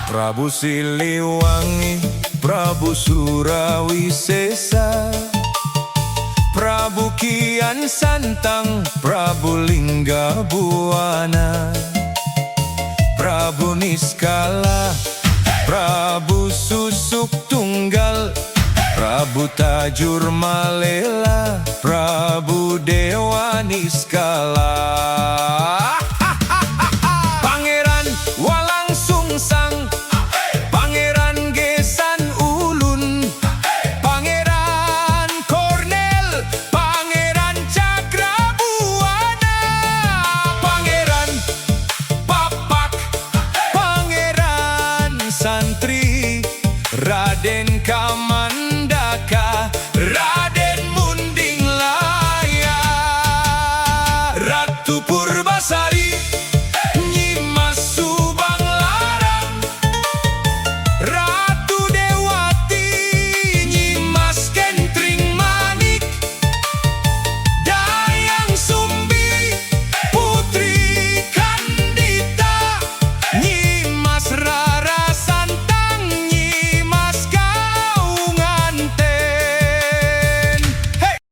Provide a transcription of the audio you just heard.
Prabu Siliwangi, Prabu Surawisesa, Prabu Kian Santang, Prabu Lingga Buana, Prabu Niskala, Prabu Susuk Tunggal, Prabu Tajur Malela, Prabu Dewa Niskala. Pangeran Walang Sungsang, Pangeran Gesan Ulun, Pangeran Kornel, Pangeran Cakrabuana, Pangeran Papak, Pangeran Santri, Raden Kamal.